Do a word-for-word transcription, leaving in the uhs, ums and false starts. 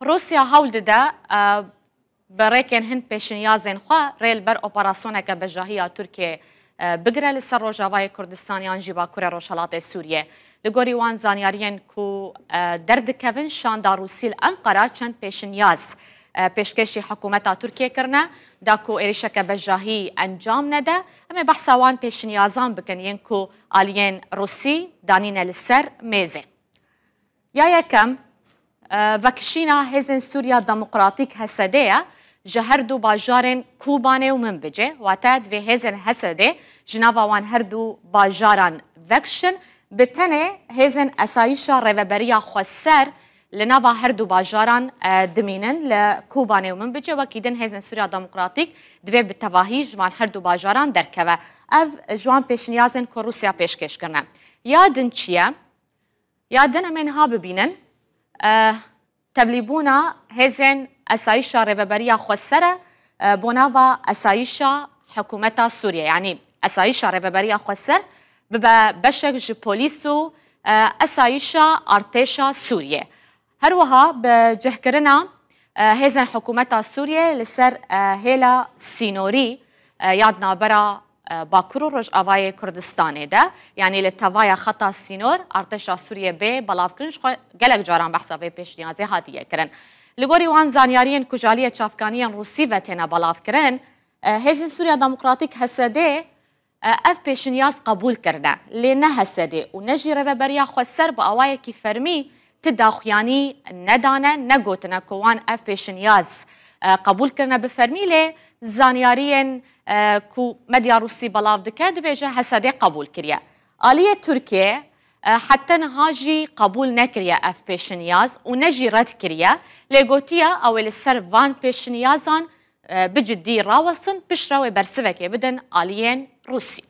Rûsya hewl dide, e, bi rêkên hin pêşinyazên xwe rê li ber operasyoneke bejahiya Tirkiyê, e, bigire li ser Rojavayê Kurdistan yan jî Bakurê Rojhelatê Sûriyê. Li gorî wan zanyariyên ku, e, derdikevin, şanda Rûsî li Enqera çend pêşinyaz, e, pêşkêşî hikûmeta Tirkiyê kirine, da ku êrişeke bejahî encam nede. Em ê behsa wan pêşinyazan bikin yên ku aliyên Rûsî danîne li ser mêzê. Ya yekem, e, vekişîna Hêzên Sûriya Demokratîk, H S D, ye ji her du bajarên Kobanê û Minbicê. Wate divê hêzên H S D ji nava wan her du bajaran vekişin, bi tenê hêzên esayîşa rêveberiya xweser li nava her du bajaran, e, dimînin li Kobanê û Minbicê. Wekî din Hêzên Sûriya Demokratîk divê bi tevahî ji van her du bajaran derkeve. Ev ji wan pêşinyazên ku Rûsya pêşkêş kirine. Ya din çi ye? Ya din em ê niha bibînin, e, tevlîbûna hêzên esayîşa rêveberiya xweser e, e, bo nava esayîşa hikûmeta Sûriyê. Yanî esayîşa rêveberiya xweser bibe beşek ji polîs û, e, esayîşa artêşa Sûriyê. Her wiha bi cihkirina, e, hêzên hikûmeta Sûriyê li ser, e, hêla sînorî, e, ya di navbera, e, Bakur û Rojavayê Kurdistanê de, yanî li tevaya xeta sînor, artêşa Sûriyê bê belavkirin, ji xwe gelek caran behsa vê pêşniyazê hatiye kirin. Li gorî wan zanyariyên ku ji aliyê çavkaniyên Rûsî ve têne belavkirin, e, Hêzên Sûriya Demokratîk, H S D, e, ev pêşinyaz qebûl kirine, lê ne H S D û ne jî Rêveberiya Xweser bi awayekî fermî ti daxuyanî nedane, negotine ku wan ev pêşinyaz, e, qebûl kirine bi fermî, lê zanyariyên, e, ku medya Rûsî belav dike, dibêje H S D qebûl kiriye. Aliyê Tirkiyê, e, heta niha jî qebûl nekiriye ev pêşinyaz û ne jî red kiriye, lê gotiye ew ê li ser van pêşinyazan, e, bi cidî rawestin, piştre wê bersivekê bidin aliyên Rûsî.